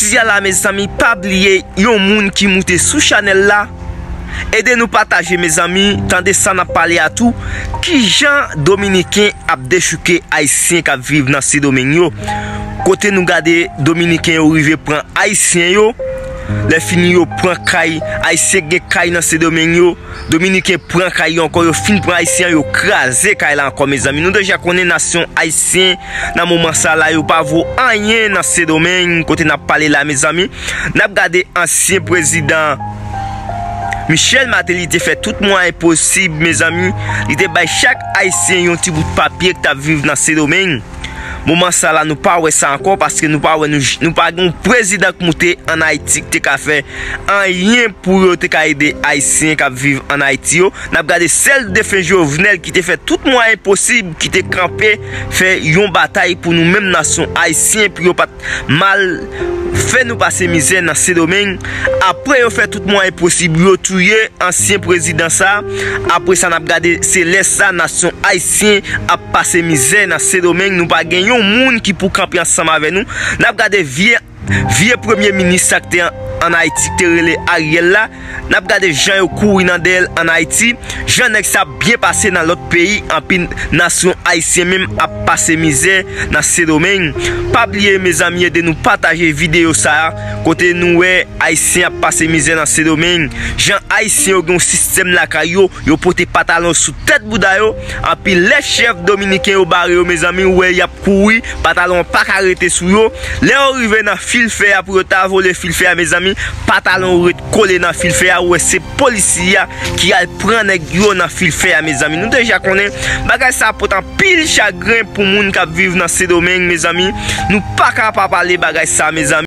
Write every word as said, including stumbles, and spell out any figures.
Jodi a la, mezanmi, pa bliye yon moun ki moute sou chanèl la, ede nou pataje, mezanmi, tande sa n ap pale a tou. Kijan Dominiken ap dechouke Ayisyen k ap viv nan Sendomeng yo? Kote nou gade Dominiken yo rive pran Ayisyen yo, lè fini yo pran kay, Ayisyen gen kay nan Sendomeng yo, Dominiken pran kay yo ankò, yo fin pran Ayisyen, yo kraze kay la ankò, mezanmi. Nou deja konnen nasyon Ayisyen, nan moman sa la, yo pa vo anyen nan Sendomeng, kote n ap pale la, mezanmi. N ap gade ansyen prezidan Michel Martelly te fè tout mwayen posib, mezanmi. Li te bay chak Ayisyen yon ti bout papye ki t ap viv nan Sendomeng. Moman sa la, nou pa wè sa ankò, paske nou pa wè, nou, nou pa gen yon prezidan k moute ann Ayiti ki te ka fè anyen pou yo te ka ede Ayisyen k ap viv ann Ayiti yo. N ap gade sèl defen Jovenel ki te fè tout mwayen posib, ki te kanpe, fè yon batay pou nou menm nasyon Ayisyen, pou yo pa t mal fè nou pase mizè nan Sendomeng. Apre yo fè tout mwayen posib, yo touye ansyen prezidan sa. Apre sa, n ap gade se lè sa nasyon Ayisyen ap pase mizè nan Sendomeng. Nou pa gen yon moun ki pou kanpe ansanm avè nou. N ap gade vye, vye premye minis sa k te an, ann Ayiti, ki te rele Ariel la. N ap gade jan yo kouri nan dèyè l ann Ayiti, jan nèg sa ap byen pase nan lòt peyi, anpil nasyon Ayisyen menm ap pase mizè nan Sendomeng. Pa bliye, mezanmi, ede nou pataje videyo sa a, kote nou wè Ayisyen ap pase mizè nan Sendomeng. Jan Ayisyen yo gen yon sistèm lakay yo, yo pote patalon sou tèt bouda yo. Anpil lè chèf dominiken yo bare yo, mezanmi, ou wè y ap kouri, patalon an pa ka rete sou yo. Lè yo rive nan fil fè a pou yo ta vole fil fè a, mezanmi, patalon yo ret kole nan fil fè a, ou wè se polisye a ki al pran nèg yo nan fil fè a, mezanmi. Nou deja konnen bagay sa pote anpil chagren pou moun k ap viv nan Sendomeng, mezanmi. Nou pa ka pa pale bagay sa, mezanmi.